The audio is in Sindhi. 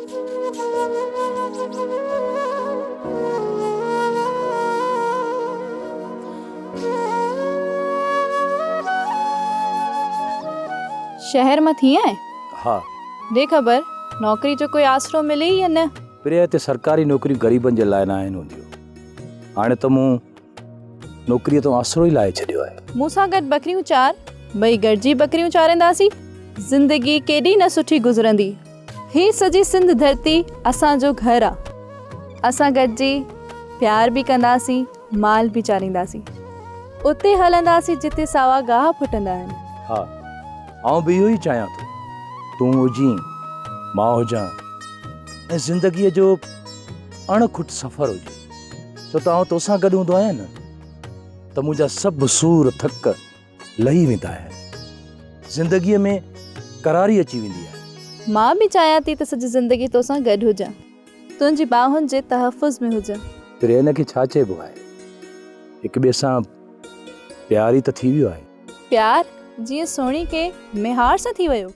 شهر مان ٿي آئين؟ ها. ڏي خبر نوڪري جو ڪوئي آسرو ملي يا نه؟ پرينء هتي سرڪاري نوڪريون غريبن جي لاء ناهن هونديون. هاڻي ته مون نوڪريء تان آسرو ئي لاهي ڇڏيو آهي. مون سان گڏ ٻڪريون چار، ٻئي گڏجي ٻڪريون چارينداسين. زندگي ڪيڏي نه سٺي گذرندي. هي سڄي سنڌ ڌرتي اسان جو گهر آ. اسان گڏجي پيار به ڪنداسين، مال به چارينداسين. اتي هلنداسين جتي ساوا گاهه ڦٽندا آهن. ها، آئون به اهو ئي چاهيان ٿو. تون هجين، مان هجان ۽ زندگيء جو اڻ کٽ سفر هجي. ڇو ته آئون توسان گڏ هوندو آهيان نه ته منهنجا سڀ سور ٿڪ لهي ويندا آهن. زندگيء ۾ قراري اچي ويندي آهي. مان به چاهيان ٿي ته سڄي زندگي توسان گڏ هجان. تنهنجي ٻانهن جي تحفظ ۾ هجان. پرين کي ڇا چئبو آهي؟ هڪ ٻئي سان پيار ئي ته ٿي ويو آهي. پيار جيئن سهڻي کي ميهار سان ٿي ويو.